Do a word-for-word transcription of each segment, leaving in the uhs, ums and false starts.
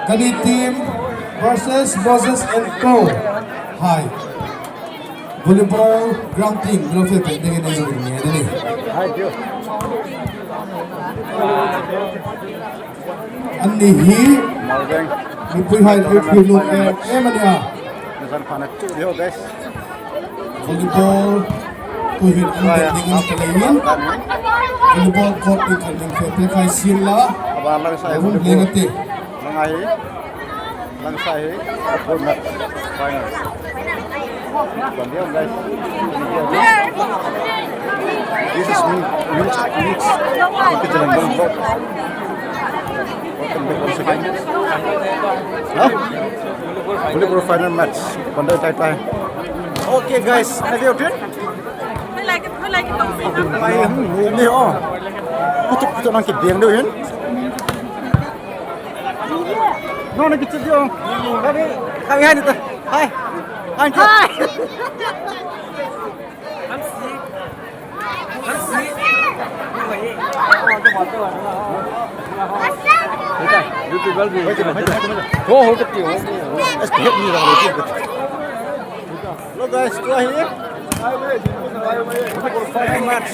Kani team versus Moses and Co. Hai. Volleyball ground team, ground field, pending in the. Ani hi, mipui hai, mipui lu, eh, eh, mania. Volleyball, tu hin an ding an kalei hin. Volleyball court in kan ding fe pe kai sin la. Abang lang sai. Abang volleyball. Ding ati. Lang ai. Lang sai. Final. Guys. This is mix, mix, mix. Kita dalam bang. Welcome back once again. Huh? Volleyball final match. Pandai tai tai. Okay, guys, have you done? Pai, hmm, ni, oh. Kutuk, kutuk nang kibeng deu hin. No, nang kichit deu. Kami, kami hai ni ta. Hai. Hai. Hai. Hello guys, tua hi. Final match.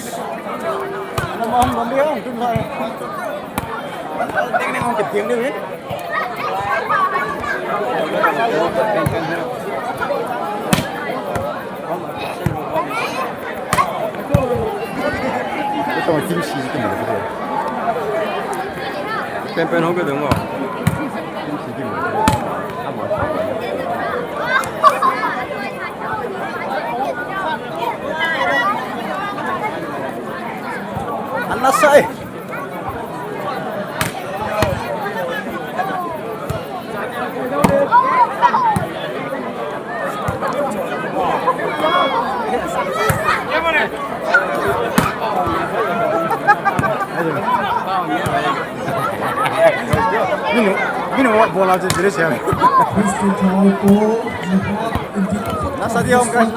Ana ma hung lam ding, ding lai. Ding ding hung ding ding. Pen pen hung ding mo. Ana sai. Minu, minu bola je dire se. Nasa dia om guys.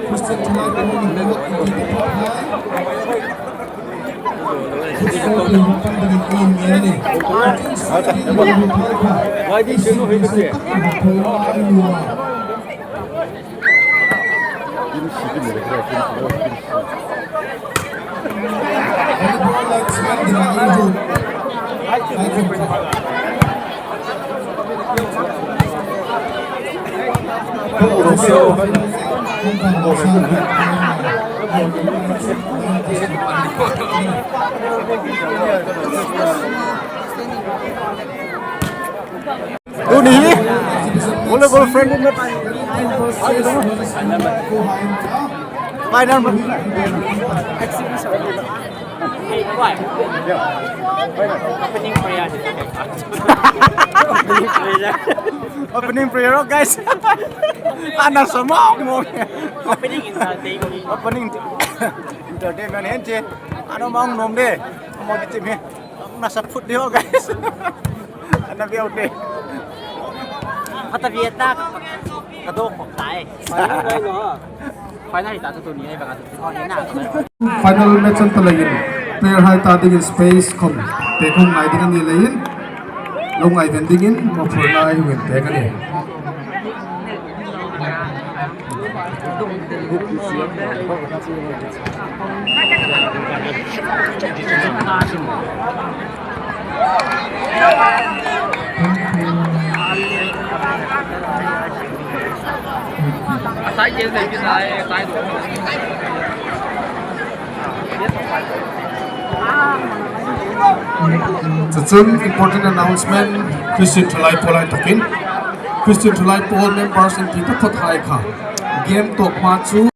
Christian Thalai Paul in the top high. Why did you know him? Tuni hi volleyball friendly match. Final match. Opening prayer. Opening prayer, guys. Ana sama mo. Opening entertainment. Opening entertainment hen che. Ano mang nom de. Mo kichim he. Nasa phut ding ho, guys. Ana veu te. Kata vieta. Kado ko tai. Final ta tu ni ai ba ka tu. Final match an ta lei in. Player hai ta ding in space khom. Te khom ngai ding ani lei in. Lo ngai ven ding in. Mo phur lai hu in te ka ni. Chuchun important announcement, Christian Thalai Paul a toh in. Christian Thalai Paul members in ti ta thot hai kha. Game toh ma chu.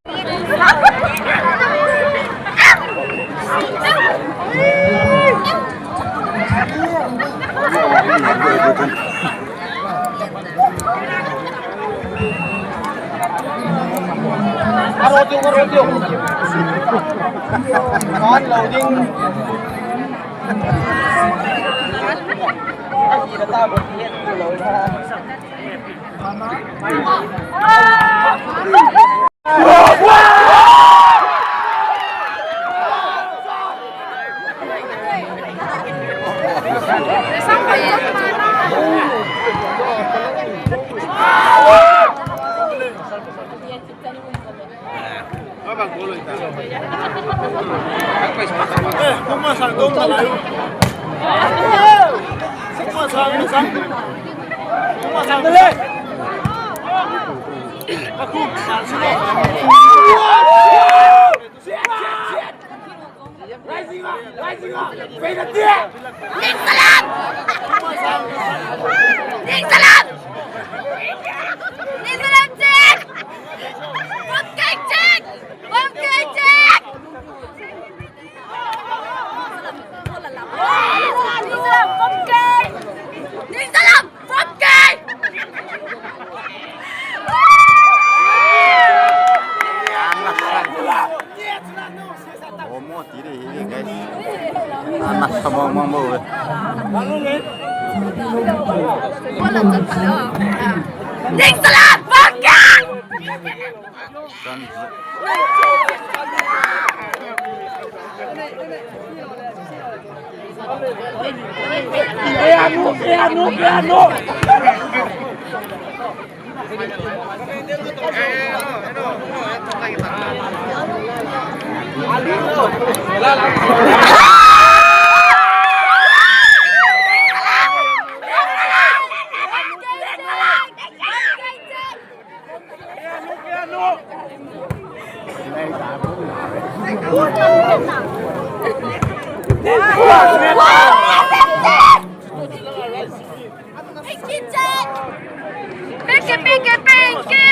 Ningsalam! Ningsalam! Ningsalam, check! Pumpkin, check! Pumpkin, check! Ningsalam, pumpkin! Ningsalam, pumpkin! Omo tire hi guys. Anak sama mama. Ningsalam, pumpkin! Pinky, Pinky, Pinky!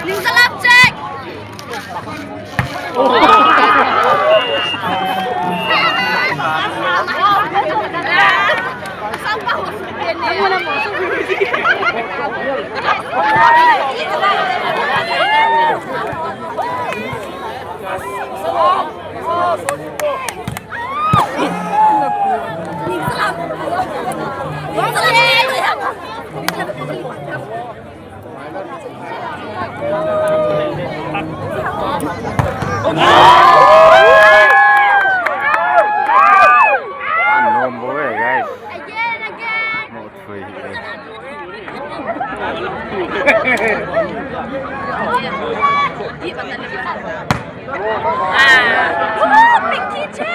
Ningsalam, check! Number, guys. Again, again. Not free. Ah. Woo, big teacher.